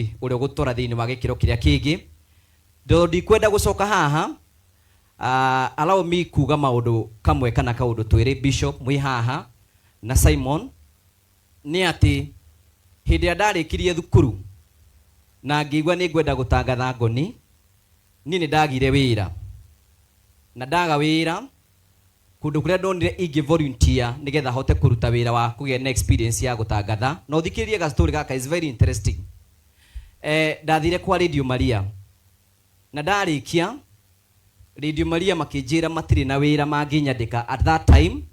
Mũtungatĩri ũrĩa ũgũtwara thĩinĩ wa gĩkĩro kĩrĩa kĩngĩ. Tondũ ndikwenda gũcoka haha, allow me kuga maũndũ kamwe kana kaũndũ twĩrĩ, Bishop mwĩ haha na Simon, nĩ atĩ hĩndĩ ĩrĩa ndarĩkirie thukuru na ngĩigua nĩ ngwenda gũtangatha ngoni, niĩ nĩ ndagire wĩra. Na ndaga wĩra, kũndũ kũrĩa ndonire ingĩ volunteer nĩgetha hote kũruta wĩra wa kũgĩa na experience ya gũtangatha. Na ũthikĩrĩrie ga story gaka is very interesting. Ndathire kwa Radio Maria na ndarĩkia Radio Maria makĩnjĩra matirĩ na wĩra mangĩnyandĩka at that time,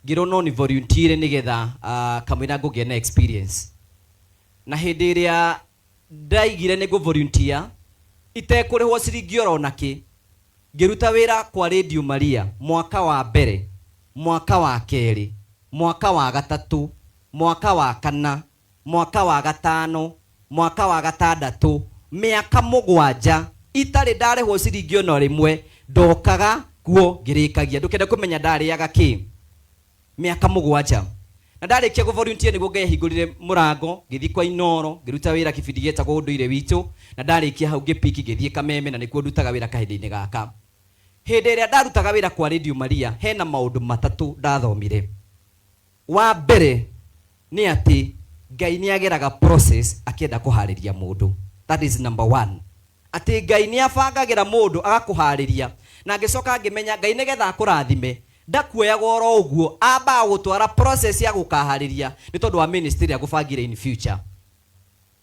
ngĩrwo no ni volunteer nĩgetha kamũira ngũgĩa na experience. Na hĩndĩ ĩrĩa ndaigire nĩ ngũ volunteer itekũrĩhwo ciringi oro nakĩ, ngĩruta wĩra kwa Radio Maria mwaka wa mbere, mwaka wa kerĩ, mwaka wa gatatũ, mwaka wa kana, mwaka wa gatano, mwaka wa gatandatũ, mĩaka 7 itarĩ ndarĩhwo ciringi ona rĩmwe. Ndokaga kuo ngĩrĩkagia, ndũkende kũmenya ndarĩaga kĩ mĩaka 7. Na ndarĩkia kũ volunteer nĩguo Ngai ahingũrire mũrango, ngĩthiĩ kwa Inoro ngĩruta wĩra kĩbindi gĩetagwo Ũndũire Witũ, na ndarĩkia hau ngĩpiki ngĩthiĩ Kameme, na nĩkuo ndutaga wĩra kahinda-inĩ gaka. Hĩndĩ ĩrĩa ndarutaga wĩra kwa Radio Maria, hena maũndũ matatũ ndathomire. Wa mbere nĩ atĩ Ngai nĩ ageraga process akĩenda kũharĩria mũndũ. That is number one. Atĩ Ngai nĩ abangagĩra mũndũ agakũharĩria. Na ngĩcoka ngĩmenya Ngai nĩgetha akũrathime ndakuoyaga oro ũguo, ambaga gũtwara process ya gũkaharĩria nĩ tondũ wa ministry ĩrĩa agũbangire in future.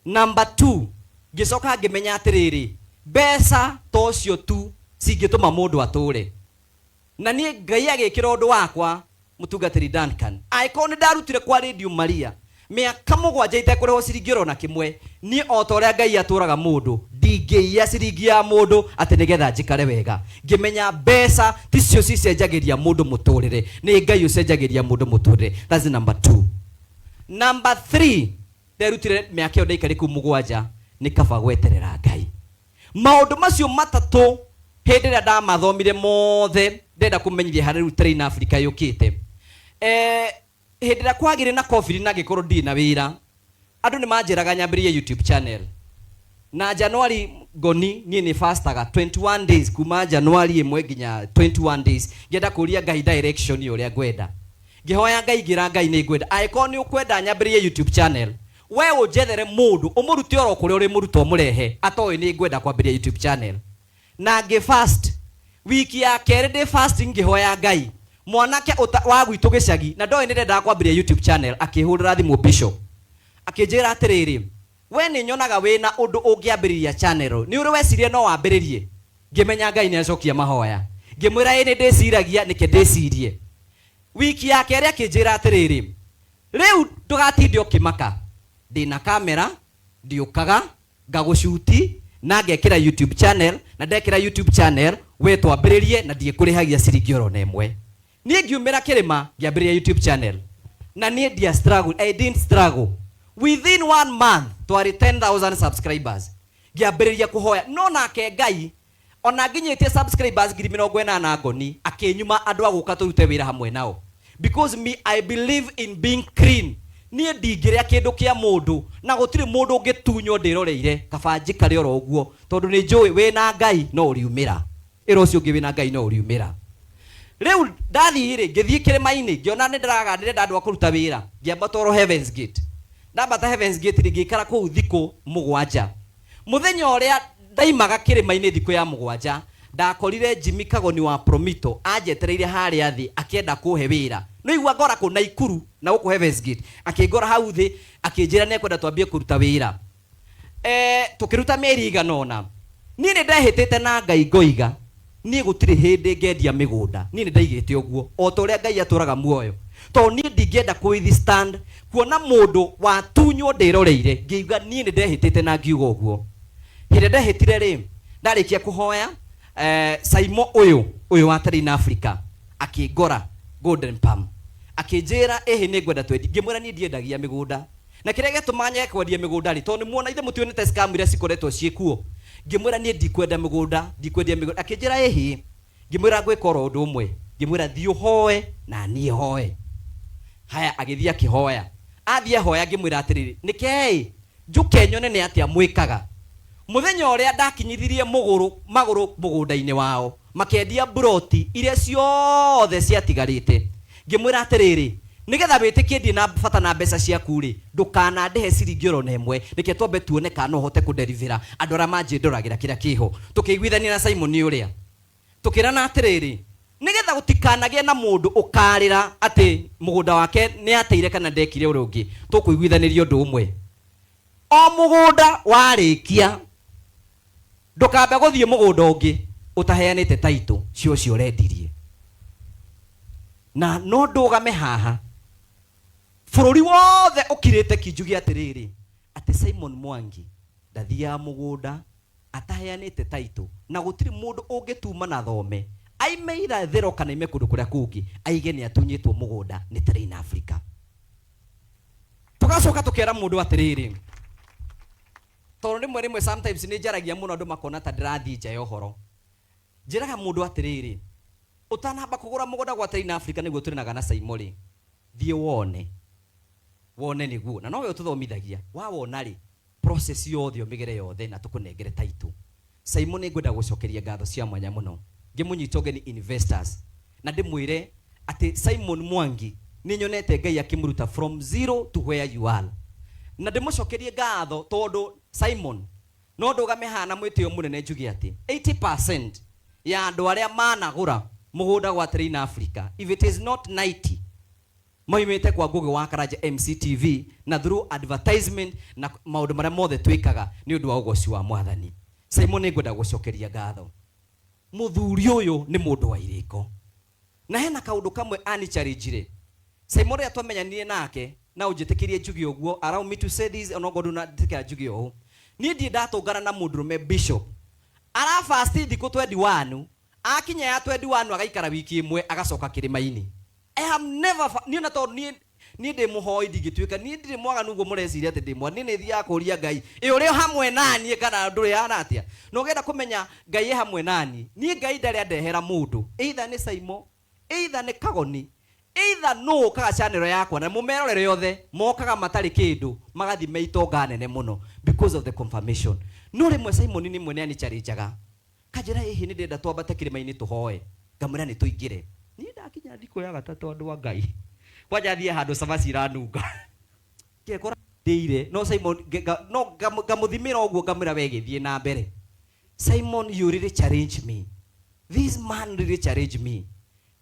Number two, ngĩcoka ngĩmenya atĩrĩrĩ, mbeca to ũcio tu cingĩtũma mũndũ atũre. Na niĩ Ngai agĩkĩra ũndũ wakwa, mũtungatĩri Duncan, angĩkorwo nĩ ndarutire kwa Radio Maria mĩaka 7 itekũrĩhwo ciringi oro na kĩmwe, niĩ o ta ũrĩa Ngai atũraga mũndũ, ndingĩiya ciringi ya mũndũ atĩ nĩgetha njikare wega. Ngĩmenya mbeca ticio cicenjagĩria mũndũ mũtũrĩre, nĩ Ngai ũcenjagĩria mũndũ mũtũrĩre. That's number two. Number three, nderutire mĩaka ĩyo ndaikarĩ kũu 7, nĩ kaba gweterera Ngai. Maũndũ macio matatũ hĩndĩ ĩrĩa ndamathomire mothe, ndenda kũmenyithia harĩa rĩu Train Africa yũkĩte. Hĩndĩ ĩrĩa kwagĩrĩ na COVID na ngĩkorwo ndirĩ na wĩra, andũ nĩ manjĩraga nyambĩrĩrie YouTube channel. Na January ngoni niĩ nĩ fastaga 21 days, kuma January 1 nginya 21 days, ngĩenda kũria Ngai direction ya ũrĩa ngwenda. Ngĩhoya Ngai, ngĩra Ngai nĩ ngwenda, angĩkorwo nĩ ũkwenda nyambĩrĩrie YouTube channel, we ũnjethere mũndũ ũmũrute oro kũrĩa ũrĩmũruta ũmũrehe atoĩ nĩ ngwenda kwambĩrĩria YouTube channel. Na ngĩ fast wiki ya kerĩ ndĩ fasting ngĩhoya Ngai, mwanake wa gwitũ gĩcagi na ndoĩ nĩ ndendaga kwambĩrĩria YouTube channel akĩhũrĩra thimũ Bishop akĩnjĩra atĩrĩrĩ, we nĩ nyonaga wĩna ũndũ ũngĩambĩrĩria channel, nĩ ũrĩ weciria no wambĩrĩrie? Ngĩmenya Ngai nĩ acokia mahoya, ngĩmwĩra ĩ nĩ ndĩciragia, nĩke ndĩcirie. Wiki ya kerĩ akĩnjĩra atĩrĩrĩ, rĩu ndũgatinde ũkĩmaka, ndĩna kamera, ndiũkaga ngagũcuti na ngekĩra YouTube channel, na ndekĩra YouTube channel we twambĩrĩrie na ndiĩkũrĩhagia ciringi oro na ĩmwe. Niĩ ngiumĩra kĩrĩma ngĩambĩrĩria YouTube channel, na niĩ ndia struggle, I didn't struggle. Within 1 month twarĩ 10,000 subscribers. Ngĩambĩrĩria kũhoya, no nake Ngai ona nginyĩtie subscribers 80,000 ngoni akĩnyuma andũ a gũka tũrute wĩra hamwe nao, because me, I believe in being clean. Niĩ ndingĩrĩa kĩndũ kĩa mũndũ na gũtirĩ mũndũ ũngĩtunywo ndĩroreire, kaba njikare oro ũguo tondũ nĩ njũĩ wĩna Ngai no ũriumĩra, ĩra ũcio ũngĩ wĩna Ngai no ũriumĩra. Rĩu ndathiĩ rĩ, ngĩthiĩ kĩrĩma-inĩ, ngĩona nĩ ndĩraga, ndĩrenda andũ a kũruta wĩra, ngĩambata oro Heavens Gate. Ndambata Heavens Gate rĩ, ngĩikara kũu thikũ 7. Mũthenya ũrĩa ndaimaga kĩrĩma-inĩ thikũ ya 7, ndakorire Jimmy Kagoni wa Promito anjetereire harĩa thĩ akĩenda kũhe wĩra. No igua ngora kũ Naikuru na gũkũ Heavens Gate, akĩngora hau thĩ akĩnjĩra nĩ ekwenda twambie kũruta wĩra. Tũkĩruta mĩeri ĩigana ũna. Niĩ nĩ ndehĩtĩte na Ngai ngoiga niĩ gũtirĩ hĩndĩ ngendia mĩgũnda. Niĩ nĩ ndaigĩte ũguo o ta ũrĩa Ngai atũraga muoyo, tondũ niĩ ndingĩenda kũ withstand kuona mũndũ watunywo ndĩroreire. Ngĩiga niĩ nĩ ndehĩtĩte na ngiuga ũguo. Hĩndĩ ndehĩtire rĩ, ndarĩkia kũhoya, Saimo ũyũ wa Train Africa akĩngora Golden Palm, akĩnjĩra ĩhĩ nĩ ngwenda twendi. Ngĩmwĩra niĩ ndiendagia mĩgũnda, na kĩrĩa gĩatũmaga nyage kwendia mĩgũnda rĩ, tondũ nĩ muona ithe mũtionete scam iria cikoretwo ciĩkuo. Ngĩmwĩra niĩ ndikwenda mĩgũnda, ndikwendia mĩgũnda. Akĩnjĩra ĩhĩ. Ngĩmwĩra ngwĩka oro ũndũ ũmwe, ngĩmwĩra thiĩ ũhoe na niĩ hoe. Haya, agĩthiĩ akĩhoya. Athiĩ ahoya, ngĩmwĩra atĩrĩrĩ, nĩkei Njũke nyone nĩ atĩa mwĩkaga. Mũthenya ũrĩa ndakinyithirie mũgũrũ magũrũ mũgũnda-inĩ wao, makĩendia mburoti iria ciothe ciatigarĩte. Ngĩmwĩra atĩrĩrĩ, nĩgetha wĩtĩkie ndirĩ na bata na mbeca ciaku-rĩ, ndũkanandĩhe ciringi oro na ĩmwe, reke twambe tuone kana no hote kũnderivĩra andũ arĩa manjĩndoragĩra kĩrĩa kĩho. Tũkĩiguithania na Simoni ũrĩa. Tũkĩrana atĩrĩrĩ, nĩgetha gũtikanagĩe na mũndũ ũkarĩra atĩ mũgũnda wake nĩateire kana ndekire ũrĩa ũngĩ, tũkũiguithanĩria ũndũ ũmwe. O mũgũnda warĩkia, ndũkambe gũthiĩ mũgũnda ũngĩ ũtaheanĩte title cia ũcio ũrendirie. Na no ndũgame haha, bũrũri wothe ũkirĩte ki njuge atĩrĩrĩ, atĩ Simon Mwangi ndathiaga mũgũnda ataheanĩte title, na gũtirĩ mũndũ ũngĩtuma na thome aime irathĩro kana aime kũndũ kũrĩa kũngĩ aige nĩ atunyĩtwo mũgũnda nĩ Terrain Africa. Tũgacoka tũkera mũndũ atĩrĩrĩ, tondũ rĩmwe rĩmwe sometimes nĩ njaragia mũno andũ makona ta ndĩrathiĩ nja ya ũhoro. Njĩraga mũndũ atĩrĩrĩ, ũtanamba kũgũra mũgũnda gwa Terrain Africa nĩguo tũrĩnaga na Saimo rĩ, thiĩ wone. Wone nĩguo. Na nowe ũtũthomithagia. Wawona rĩ, process yothe ũmĩgere yothe na tũkũnengere title. Saimo nĩ ngwenda gũcokeria ngatho cia mwanya mũno. Ngĩmũnyita ũgeni investors. Na ndĩmwĩre atĩ Simon Mwangi nĩ nyonete Ngai akĩmũruta from zero to where you are. Na ndĩmũcokerie ngatho tondũ Simon, no ndũgame haha na mwĩtĩo mũnene njuge atĩ 80% ya andũ arĩa managũra mũgũnda gwa Terrain Africa, if it is not 90, maumĩte kwa Ngũgĩ wa Karanja MCTV na through advertisement na maũndũ marĩa mothe twĩkaga nĩ ũndũ wa ũgoci wa Mwathani. Simon, nĩ ngwenda gũcokeria ngatho. Mũthuri ũyũ nĩ mũndũ wa irĩko. Na hena kaũndũ kamwe anicharijire. Simon rĩrĩa twamenyanire nake, na ũnjĩtĩkĩrie njuge ũguo, allow me to say this, onokorwo ndũnanjĩtĩkĩra njuge ũũ. Niĩ ndirĩ ndatũngana na mũndũrũme bishop. Arafasti thikũ 21, akinya ya 21 agaikara wiki ĩmwe agacoka kĩrĩma-inĩ. I have never niĩ na tondũ niĩ niĩ ndĩ mũhoi ndingĩtuĩka niĩ ndirĩ mwaganu ũguo mũreciria atĩ ndĩ mwaganu. Niĩ nĩ thiaga kũria Ngai ĩ ũrĩ hamwe naniĩ kana ndũrĩ hana atĩa. Na ũngĩenda kũmenya Ngai e hamwe naniĩ, niĩ Ngai ndarĩ andehera mũndũ, either nĩ Saimo, either nĩ Kagoni, either nũ ũkaga channel yakwa na mũmerorere othe mokaga matarĩ kĩndũ magathiĩ me itonga nene mũno because of the confirmation. No rĩmwe Simon nĩ mwene anichallengaga kanjĩra ĩhĩ nĩ ndĩrenda twambate kĩrĩma-inĩ tũhoe, ngamwĩra nĩ tũingĩre. Niĩ ndakinya thikũ ya gatatũ andũ a Ngai kwanja thiĩ handũ cabaci iranunga ngekora ndĩire no Simon no ngamũthimĩra ũguo ngamwĩra we gĩthiĩ na mbere. Simon, you really challenge me. This man really challenge me.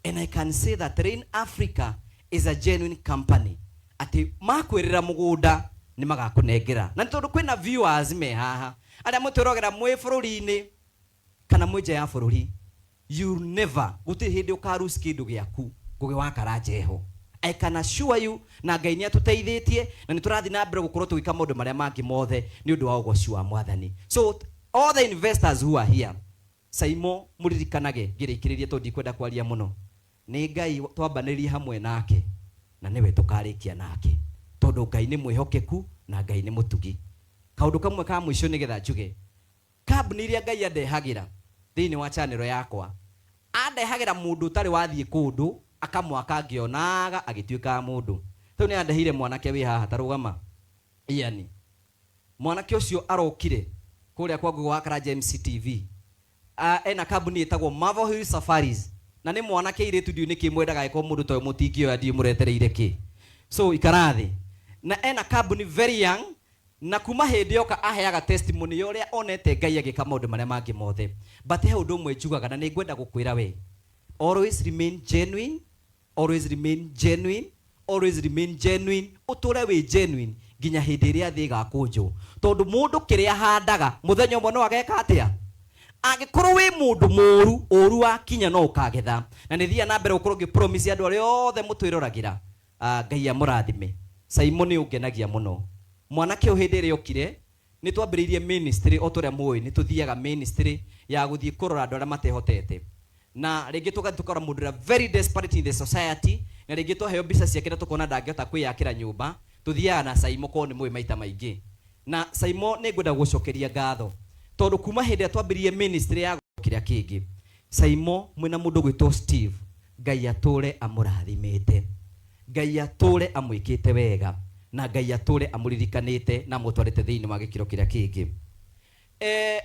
And I can say that Terrain Africa is a genuine company. Atĩ makwĩrĩra mũgũnda nĩ magakũnengera. Na nĩ tondũ kwĩna viewers me haha arĩa mũtwĩrogera mwĩ bũrũri-inĩ kana mwĩ nja ya bũrũri, you never, gũtirĩ hĩndĩ ũkarus kĩndũ gĩaku Ngũgĩ wa Karanja eho. I can assure you, na Ngai nĩ atũteithĩtie na nĩ tũrathiĩ na mbere gũkorwo tũgĩka maũndũ marĩa mangĩ mothe nĩ ũndũ wa ũgoci wa Mwathani. So all the investors who are here, Saimo mũririkanage ngĩrĩkĩrĩria tondũ ndikwenda kwaria mũno, nĩ Ngai twambanĩrie hamwe nake na nĩwe tũkarĩkia nake tondũ Ngai nĩ mwĩhokeku na Ngai nĩ mũtugi. Kaũndũ kamwe ka mũico nĩgetha njuge, kambuni iria Ngai andehagĩra thĩinĩ wa channel yakwa, andehagĩra mũndũ ũtarĩ wathiĩ kũndũ akamwaka ngĩonaga agĩtuĩka mũndũ. Rĩu nĩ andeheire mwanake wĩ haha ta rũgama yani mwanake ũcio arokire kũrĩa kwa Ngũgĩ wa Karanja MCTV. Ena kambuni ĩtagwo Marvel Hill Safaris na nĩ mwanake irĩtu ndiũĩ nĩkĩ mwendaga ĩkorwo mũndũ ta ũyũ mũtingĩoya ndiũĩ mũretereire kĩ. So ikara thĩ. Na ena kambuni very young na kuma hĩndĩ yoka aheaga testimony ya ũrĩa onete Ngai agĩka maũndũ marĩa mangĩ mothe. But he ũndũ ũmwe njugaga na nĩ ngwenda gũkwĩra we, always remain genuine, always remain genuine, always remain genuine, ũtũre wĩ genuine nginya hĩndĩ ĩrĩa thĩ ĩgakũnjwo. Tondũ mũndũ kĩrĩa ahandaga mũthenya ũmwe no ageka atĩa? Angĩkorwo wĩ mũndũ mũru, ũru wakinya no ũkagetha. Na nĩ thiaga na mbere gũkorwo ngĩ promise andũ arĩa othe mũtwĩroragĩra, Ngai amũrathime. Saimo nĩ ũngenagia mũno. Mwanake ũyũ hĩndĩ ĩrĩa okire, nĩ twambĩrĩirie ministry o ta ũrĩa mũĩ, nĩ tũthiaga ministry ya gũthiĩ kũrora andũ arĩa matehotete. Na rĩngĩ tũgathiĩ tũkarora mũndũ ũrĩa very desperate in the society, na rĩngĩ twaheo mbica ciake na tũkona ndangĩhota kwĩyakĩra nyũmba, tũthiaga na Saimo korwo nĩ mũĩ maita maingĩ. Na Saimo nĩ ngwenda gũcokeria ngatho tondũ kuma hĩndĩ ĩrĩa twambĩrĩirie ministry ya kĩrĩa kĩngĩ, Saimo mwĩna mũndũ ũgwĩtwo Steve, Ngai atũre amũrathimĩte, Ngai atũre amwĩkĩte wega. Na Na Ngai atũre amũririkanĩte na amũtwarĩte thĩinĩ wa gĩkĩro kĩrĩa kĩngĩ.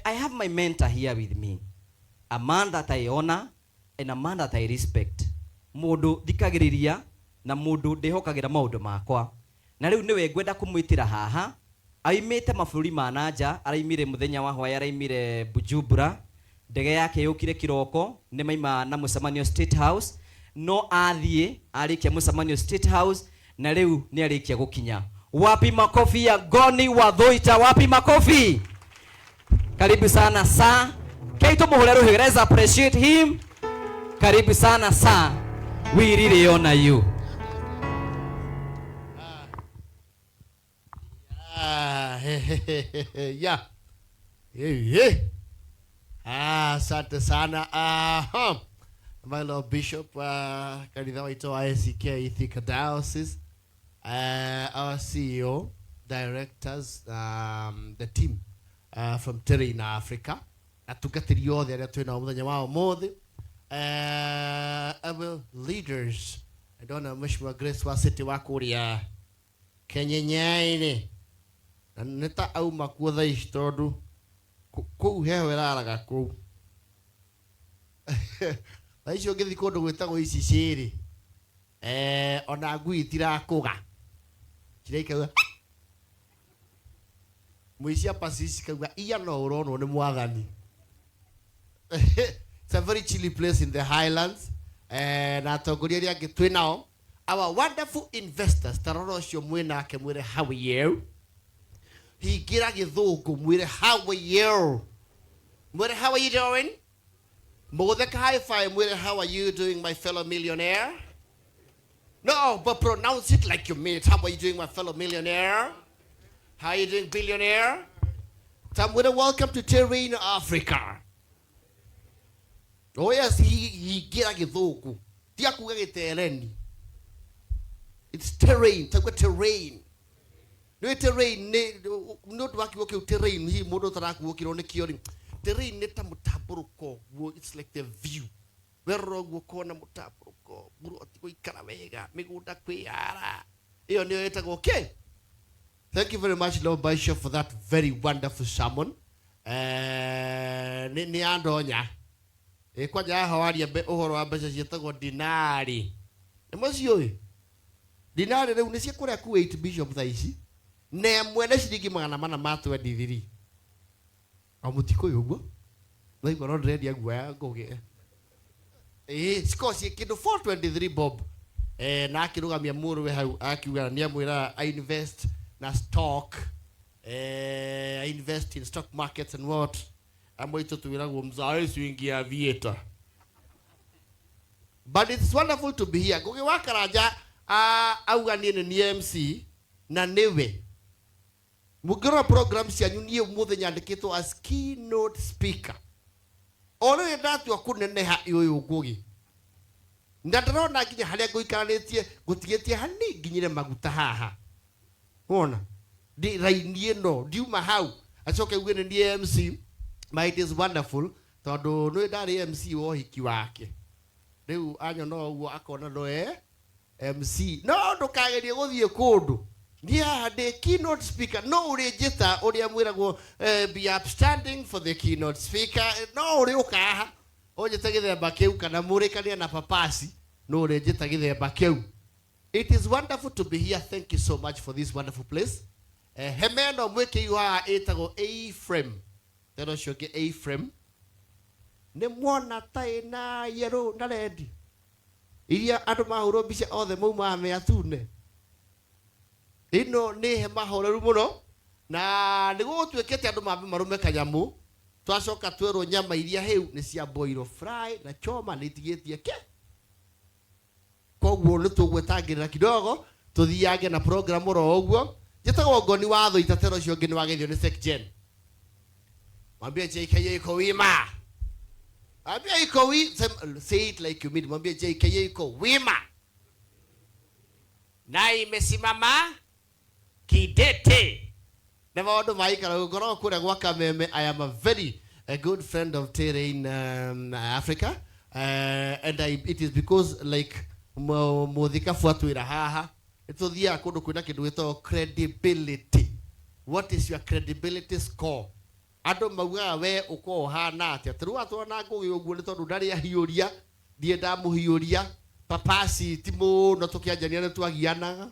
I have my mentor here with me, a man that I honor and a man that I respect, mũndũ thikagĩrĩria na mũndũ ndĩhokagĩra maũndũ makwa. Na rĩu nĩwe ngwenda kũmwĩtĩra haha. Aimĩte mabũrũri ma nanja, araimire mũthenya wa hwaĩ, araimire Bujumbura. Ndege yake yũkire kĩroko, nĩ maima na mũcemanio State House, no athiĩ arĩkia mũcemanio State House na rĩu nĩ arĩkia gũkinya. Wapi makofi ya Ngoni wa Thuita? Wapi makofi? Karibu sana, sir. Kei tumuhure ruhi. Let's appreciate him. Karibu sana, sir. We really honor you. Ah, yeah. Hey, hey. Ah, asante sana. My Lord Bishop, kanitha waitũ wa ACK Thika Diocese, our CEO, directors, the team from Terrain Africa, atungatĩri othe arĩa twĩ nao mũthenya wa ũmũthĩ, our leaders, ndona Mheshimiwa Grace wa City wa kũrĩa Kenyenyainĩ, na nĩ ta auma kuo thaa ici tondũ kũu heho ĩraraga kũu. Thaa ici ũngĩthiĩ kũndũ gwĩtagwo ici cĩrĩ, ona ngui itirakũga, ciraikauga mũici apacici kauga iya no ũronwo nĩ mwathani. It's a very chilly place in the highlands. Na atongoria arĩa angĩ twĩ nao, our wonderful investors, ta rora ũcio mwĩ nake, mwĩre "How are you?" Hingĩra gĩthũngũ, mwĩre "How are you?" Mwĩre "How are you doing?" Mũgũtheka high five, mwĩre "How are you doing, my fellow millionaire?" No, but pronounce it like you mean it. How are you doing, my fellow millionaire? How are you doing, billionaire? Tamwĩre "Welcome to Terrain Africa." Oh yes, hingĩra gĩthũngũ, tia kuga gĩtereni. It's terrain, tauga terrain. Nĩ terrain, nĩ ũndũ wa kiugo kĩu terrain, hihi mũndũ ũtarakuũkĩrwo nĩkĩo rĩ, terrain nĩ ta mũtambũrũko ũguo. It's like the view, werora ũguo ũkona mũtambũrũko, mburoti gũikara wega, mĩgũnda kwĩyara, ĩyo nĩyo ĩtagwo kĩ. Thank you very much, Lord Bishop, for that very wonderful sermon. Nĩ andonya. Ĩ kwanja haha waria ũhoro wa mbeca ciĩtagwo dinari, nĩ mũciũĩ dinari rĩu nĩ cia kũrĩa Kuwait, Bishop, thaa ici na ĩmwe nĩ ciringi 423. O mũtikũĩ ũguo thaigua no ndĩrendia guoya ngũgĩ ĩĩ cikorwo ciĩ kĩndũ 423 bob. Na akĩrũgamia mũrũwe hau, akiuga nĩ amwĩra I invest na stock, I invest in stock markets and what. Amwe itũ twĩragwo mzae swingi aviator, but it's wonderful to be here. Ngugi wa Karanja auga niĩ nĩ niĩ MC na nĩwe mũngĩrora program cianyu, niĩ ũmũthĩ nyandĩkĩtwo as keynote speaker. O rĩrĩ ndatua kũneneha ũyũ Ngugi, na ndĩrona nginya harĩa ngũikaranĩtie ngũtigĩtie hani nginyire maguta haha, wona ndi raini ĩno ndiuma hau, acoke uge nĩ niĩ MC. But it is wonderful tondũ nĩ ndarĩ MC wa ũhiki wake, rĩu anyona ũguo akona no e MC. No ndũkagerie gũthiĩ kũndũ, niĩ haha ndĩ keynote speaker. No ũrĩ njĩta ũrĩa mwĩragwo, "Be upstanding for the keynote speaker." No ũrĩ ũka haha ũnjĩte gĩthemba kĩu kana mũrĩkania na papasi, no ũrĩ njĩta gĩthemba kĩu. It is wonderful to be here. Thank you so much for this wonderful place. Hema ĩno mwĩkĩirwo haha ĩtagwo A-frame, tena ũcio ũngĩ A-frame nĩ mwona ta ĩna yellow na red, iria andũ mahũrwo mbica othe maumaga me atune. Ĩno nĩ hema horeru mũno na nĩ gũgũtuĩkĩte andũ mambe marũme kanyamũ, twacoka twerwo nyama iria hĩu nĩ cia boil, fry na choma, nĩ itigĩtie ke. Koguo nĩ tũgwetangĩrĩra kidogo tũthiange na program oro ũguo. Njĩtagwo Ngoni wa Thũita, tena ũcio ũngĩ nĩ wageithio nĩ Secgen. Mwambie JKIA iko wima. Mwambie iko wi say it like you mean. Mwambie JKIA iko wima na imesimama kidete na maũndũ maikara ngoragwo kũrĩa gwa Kameme. I am a very a good friend of Terrain Africa, and it is because like mũthikabu atwĩra haha. Nĩ tũthiaga kũndũ kwĩna kĩndũ gĩtagwo credibility. What is your credibility score? Andũ maugaga we ũkoragwo ũhana atĩa? Ta rĩu watũra na Ngũgĩ ũguo nĩ tondũ ndarĩ ahiũria, ndirĩ ndamũhiũria, papasi ti mũno tũkĩanjania nĩ twagianaga.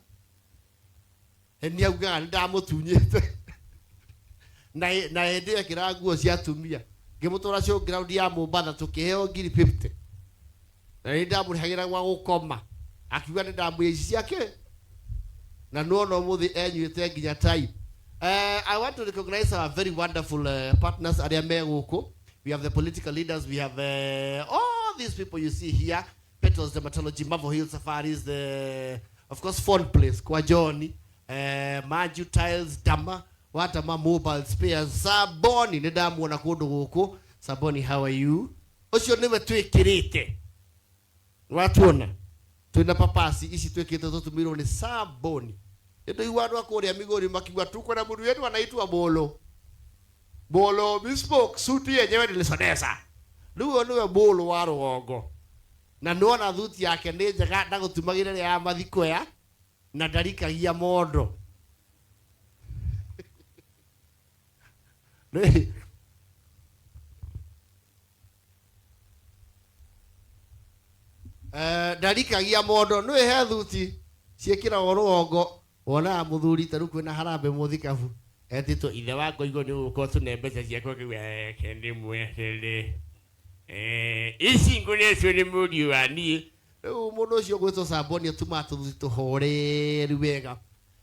Nĩ augaga nĩ ndamũtunyĩte. Na na hĩndĩ ĩyo ekĩraga nguo cia atumia. Ngĩmũtwara show ground ya Mombatha tũkĩheo ngiri 50. Na nĩ ndamũrĩhagĩra gwa gũkoma. Akiuga nĩ ndamũiya ici ciake. Na nĩwona ũmũthĩ enyuĩte nginya tai. I want to recognize our very wonderful partners arĩa me gũkũ. We have the political leaders, we have all these people you see here. Petals Dermatology, Marvel Hill Safaris, the, of course, Phone Place, kwa Johnny, Maju Tiles, Dama, Watama Mobile Spares, Saboni, nĩ ndamuona kũndũ gũkũ. Saboni, how are you? Ũcio nĩwe twĩkĩrĩte. Watuona? Twĩna papasi ici twĩkĩrĩte tũtumĩirwo nĩ Saboni. Nĩndũigua andũ a kũrĩa Migori makiuga tuko na mũndũ wetu anaitwa Bolo. Bolo bespoke suti yenyewe nilisonesa. Rĩu ũyũ nĩwe Bolo wa rũgongo. Na nĩwona thuti yake nĩ njega ndagũtumagĩra ĩrĩa ya mathikoya na ndarikagia mondo. Ndarikagia mondo nĩ he thuti ciĩkĩragwo rũgongo wonaga mũthuri ta rĩu kwĩna harambĩ mũthikabu etĩtwo ithe wa ngoigo nĩ ũgũka ũtũne mbeca ciakwa ngĩuga reke ndĩmwehere. Ici ngũretwo nĩ mũriũ wa niĩ. Rĩu mũndũ ũcio ũgwĩtwo Saboni atumaga tũthuti tũhoreru wega.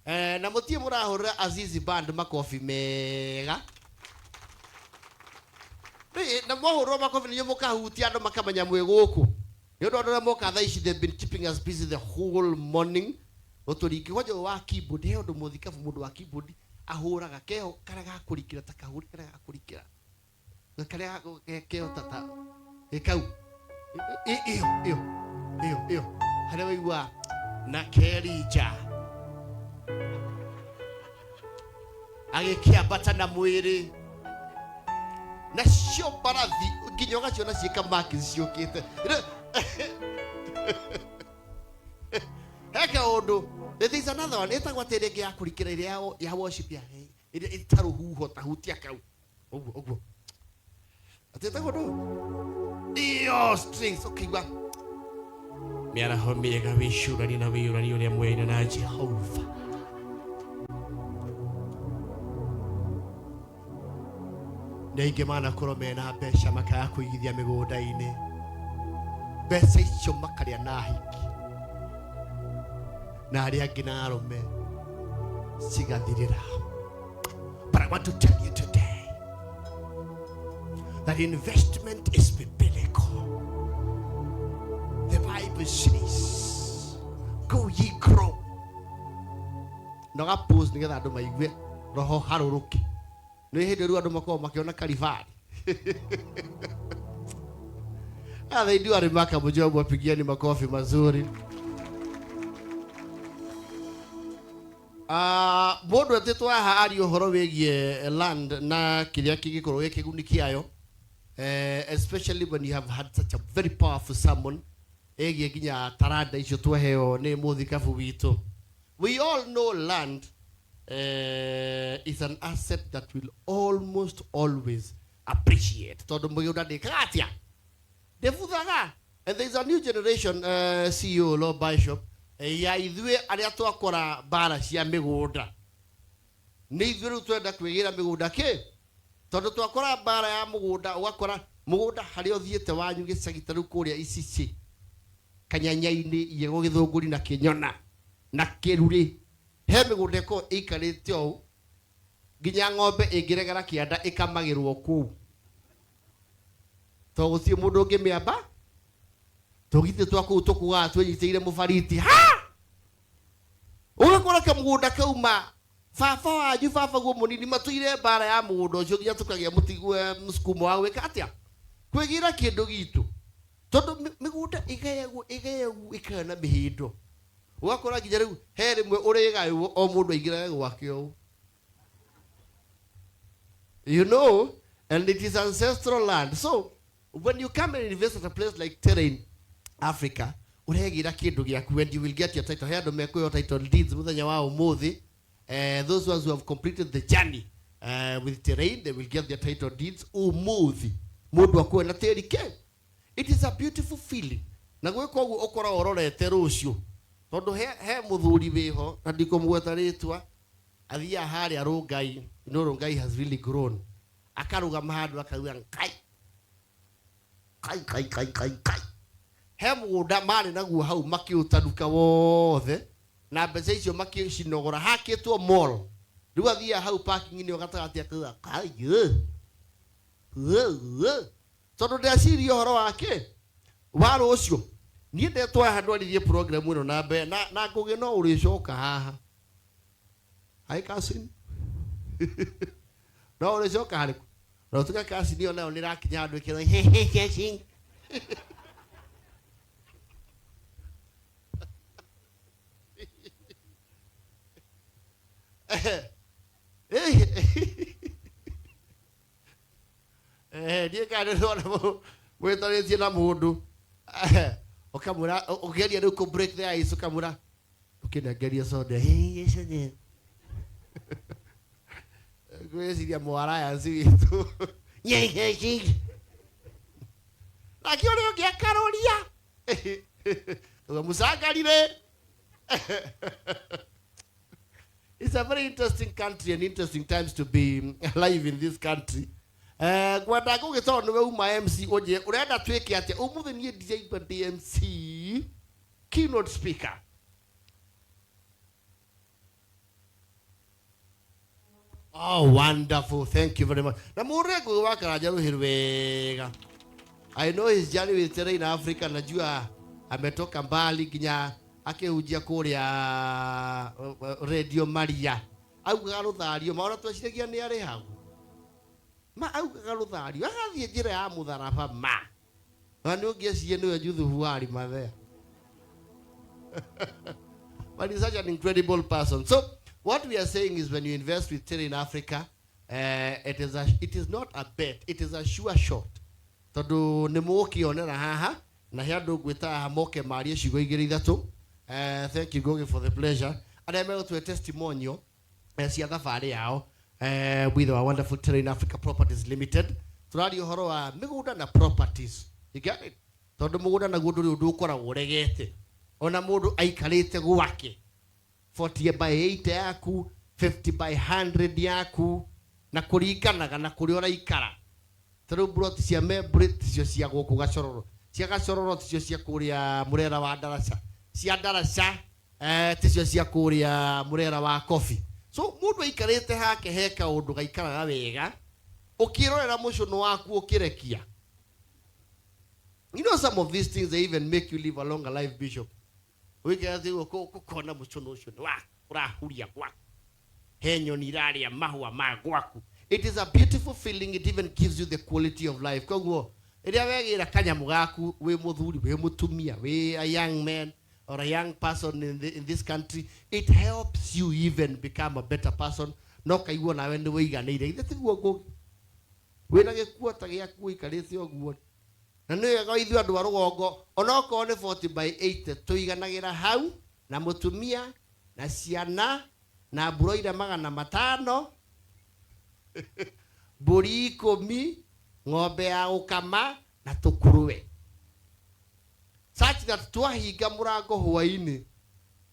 Na mũtirĩ mũrahũrĩra Azizi Band makobi mega. Rĩ, na mwahũrĩrwo makobi nĩnyuĩ mũkahutia andũ makamenya mwĩ gũkũ. Nĩ ũndũ andũ arĩa moka thaa ici they've been keeping us busy the whole morning. Gũtũringia kwanja ũyũ wa keyboard he ũndũ mũthikabu mũndũ wa keyboard ahũraga keho karĩa gakũrikĩra ta kahũri karĩa gakũrikĩra. Karĩa keho ta ta ĩ kau. Ĩyo ĩyo ĩyo ĩyo harĩa waigua na kerija agĩkĩambata na mwĩrĩ nacio mbarathi nginya ũgaciona ciĩ kamaki ciũkĩte. He kaũndũ, there is another one ĩtagwo atĩ ĩrĩa ĩngĩ ya kũrikĩra ĩrĩa ya worship ya ĩrĩa ĩta rũhuho ta hutia kau ũguo ũguo atĩ ĩtagwo ndũ iyo strings ũkĩigua mĩaraho mĩega wĩcũranie na wĩyũranie ũrĩa mwene na Jehova. Nĩ aingĩ manakorwo mena mbeca makaga kũigithia mĩgũnda-inĩ, mbeca icio makarĩa na ahiki na arĩa angĩ na arũme cigathirĩra. But I want to tell you today that investment is biblical. The Bible says, go ye grow. Na ũga pause nĩgetha andũ maigue roho harũrũke. Nĩ hĩndĩ rĩu andũ makoragwo makĩona karibari. Ah, they do a remarkable job. Wapigieni makofi mazuri. Mũndũ etĩtwo haha arie ũhoro wĩgiĩ land na kĩrĩa kĩngĩkorwo gĩ kĩguni kĩayo, especially when you have had such a very powerful sermon ĩgiĩ nginya taranda icio twaheo nĩ mũthikabu witũ. We all know land is an asset that will almost always appreciate tondũ mũgũnda ndĩkaga atĩa ndĩbuthaga. And there is a new generation, CEO Law Bishop, ya ithuĩ arĩa twakora mbara cia mĩgũnda. Nĩ ithuĩ rĩu twenda kwĩgĩra mĩgũnda kĩ tondũ twakora mbara ya mũgũnda, ũgakora mũgũnda harĩa ũthiĩte wanyu gĩcagi ta rĩu kũrĩa Icici Kanyanya-inĩ, Iyego, Gĩthũngũri na Kĩnyona na Kĩrurĩ, he mĩgũnda ĩkoragwo ĩikarĩte ũũ nginya ng'ombe ĩngĩregera kĩanda ĩkamagĩrwo kũu tondũ gũtirĩ mũndũ ũngĩmĩamba. Tũgitĩ twa kũu tũkuaga twĩnyitĩire mũbariti ha ũgakora kamũgũnda kauma baba wanyu baba guo mũnini matũire mbara ya mũgũnda ũcio nginya tũkagĩa mũsukumo wa gwĩka atĩa kwĩgĩra kĩndũ gitũ tondũ mĩgũnda ĩgayagwo ĩgayagwo ĩkagĩa na mĩhĩndo ũgakora nginya rĩu he rĩmwe ũrĩgaywo o mũndũ aingĩrage gwake ũũ, you know, and it is ancestral land. So when you come and invest at a place like Terrain Africa, Ũregĩra kĩndũ gĩaku and you will get your title. He andũ mekuoya title deeds mũthenya wa ũmũthĩ. Those ones who have completed the journey with terrain, they will get their title deeds ũmũthĩ. Mũndũ akuoya na tĩri ke. It is a beautiful feeling. Na gwĩka ũguo ũkoragwo ũrorete rũciũ. Tondũ he mũthuri wĩho na ndikũmũgweta rĩtwa, athiaga harĩa Rongai. You know Rongai has really grown. Akarũgama handũ akauga Ngai Ngai Ngai Ngai Ngai Ngai. He mũgũnda marĩ naguo hau makĩũtanuka wothe na mbeca icio makĩcinogora, hakĩtwo mall. Rĩu athiaga hau parking-inĩ ĩyo gatagatĩ akauga Ngai ĩ ĩ ĩ, tondũ ndeciria ũhoro wake wa rũciũ. Niĩ ndetwo haha ndwarithie program ĩno na mbere na Ngũgĩ no ũrĩcoka haha. Hi cousin. No ũrĩcoka harĩ kũ? Na ũtuĩka cousin ĩyo nayo nĩ ĩrakinya handũ ĩkĩrwo he. Niĩ kana nĩ ndĩrona mwĩtarĩtie na mũndũ, ũkamwĩra, ũkĩgeria rĩu kũ break the ice, ũkamwĩra ũkĩnengeria soda. Ngwĩciria mũ alliance witũ nake ũrĩa ũngĩ akaroria mũcangarire. It's a very interesting country and interesting times to be alive in this country. Ngwenda Ngũgĩ tondũ nĩwe uma MC, ũnjĩre ũrenda twĩke atĩa ũmũthĩ. Niĩ ndiraigua ndĩ MC, keynote speaker. Oh, wonderful. Thank you very much. Na mũrĩ Ngũgĩ wa Karanja rũhĩ wega. I know his journey with Terrain Africa. Najua ametoka mbali nginya akĩhunjia kũrĩa Radio Maria. Augaga rũthario ma ona tweciragia nĩ arĩhagwo. Ma augaga rũthario agathiĩ njĩra ya mũtharaba ma. Na nĩ ũngĩeciria nĩwe Juthubu wa Arimathea. But he's such an incredible person. So what we are saying is when you invest with Terrain Africa, it is not a bet, it is a sure shot. Tondũ nĩ mũgũkĩonera haha na he andũ ngwĩta haha moke marie ciugo igĩrĩ ithatũ. Thank you, Gogi, for the pleasure. Arĩa megũtũhe testimonial cia thabarĩ yao with our wonderful Terrain Africa Properties Limited. Tũraria ũhoro wa mĩgũnda na properties. You get it? Tondũ mũgũnda naguo ndũrĩ ũndũ ũkoragwo ũregete. Ona mũndũ aikarĩte gwake 40 by 80 yaku, 50 by 100 yaku, na kũringanaga na kũrĩa ũraikara. Ta rĩu mburoti cia Membri ticio cia gũkũ Gacororo, cia Gacororo ticio cia kũrĩa Mũrera wa Ndaraca, cia Ndaraca ticio cia kũrĩa Mũrera wa Kobi. So mũndũ aikarĩte hake he kaũndũ gaikaraga wega ũkĩrorera mũcũnũ waku ũkĩrekia. You know, some of these things, they even make you live a longer life, Bishop. Wĩkĩra ũguo ũkona mũcũnũ ũcio nĩ waku ũrahuria gwaku, he nyoni irarĩa mahũa ma gwaku. It is a beautiful feeling. It even gives you the quality of life. Koguo rĩrĩa wegĩra kanyamũ gaku, wĩ mũthuri, wĩ mũtumia, wĩ a young man or a young person in this country, it helps you even become a better person. No kaiguo nawe nĩ wĩiganĩire. Ithe tiguo, Ngũgĩ? Wĩna gĩkuo ta gĩaku ũikarĩte ũguo, na nĩ wega ithuĩ andũ a rũgongo, onokorwo nĩ 40 by 80, tũiganagĩra hau na mũtumia na ciana na mburoira 500, mbũri 10, ng'ombe ya gũkama na tũkũrũwe, such that twahinga mũrango hwainĩ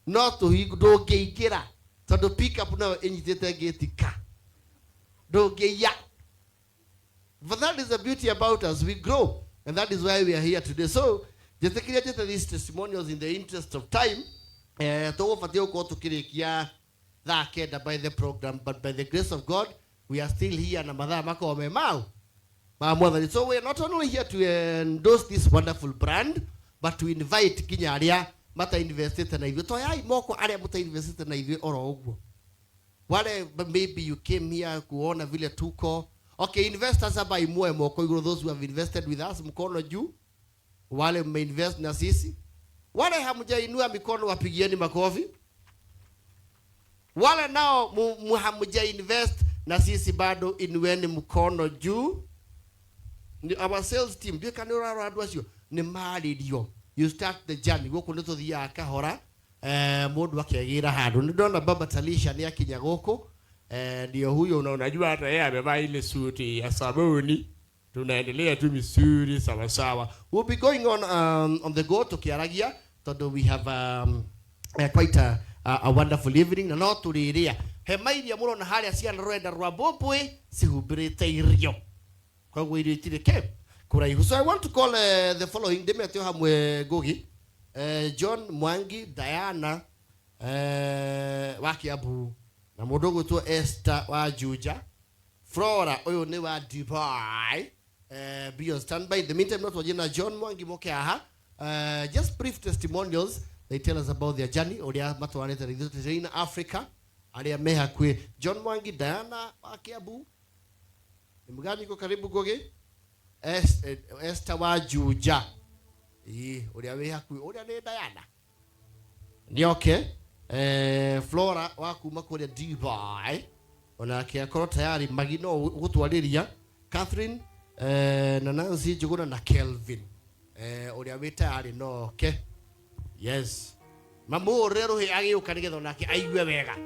no tũhingo ndũngĩingĩra, tondũ pickup nayo ĩnyitĩte ngĩti ka ndũngĩiya. But that is the beauty about us. We grow, and that is why we are here today. So njĩtĩkĩria njĩte these testimonials in the interest of time. Tũgũbatiĩ gũkorwo tũkĩrĩkia thaa 9 by the program, but by the grace of God we are still here na mathaa makorwo me mau ma Mwathani. So we are not only here to endorse this wonderful brand, but to invite nginya arĩa matainvestĩte na ithuĩ. Toyai moko arĩa mũtainvestĩte na ithuĩ oro ũguo, wale maybe you came here kuona vile tuko. Okay, investors hapa imue moko igũrũ. Those who have invested with us, mkono juu. Wale mmeinvest na sisi. Wale hamjainua mikono, wapigieni makofi. Wale nao hamja invest na sisi bado, inueni mkono juu. Ni our sales team, ndio kana ũrarora andũ acio nĩ marĩrio. You start the journey. Gũkũ nĩ tũthiaga kahora, mũndũ akegĩra handũ. Nĩ ndona Baba Talisha nĩ akinya gũkũ, ndio huyo unajua hata yeye amevaa ile suti ya sabuni. Tunaendelea tu vizuri sawa sawa. We'll be going on the go tukiaragia tondu we have quite a wonderful evening na no tũrĩrĩa hema iria mũrona harĩa ciana rwenda rwa mbũmbũĩ cihumbĩrĩte irio, koguo irio itirĩ ke kũraihu. So I want to call the following, ndĩmete o hamwe: Ngugi, John Mwangi, Diana wa Kiambu na mũndũ ũgwĩtwo Esther wa Juja, Flora ũyũ nĩ wa Dubai. Be on standby. In the meantime, no twanjie na John Mwangi moke haha. Just brief testimonials, they tell us about their journey, ũrĩa matwaranĩte na ithuĩ tũrĩ Africa, arĩa me hakuhĩ. John Mwangi, Diana wa Kiambu, ni mgani iko karibu? Ngugi, Esther wa Juja. Ĩĩ, ũrĩa wĩ hakuhĩ, ũrĩa nĩ Diana nĩoke. Flora wa kuma kũrĩa Dubai onake akorwo tayari. Magi no gũtwarĩria Catherine, na Nancy Njuguna na Kelvin, ũrĩa wĩ tayari no oke. Yes, mamũhũrĩre rũhĩ agĩũka nĩgetha onake aigue wega.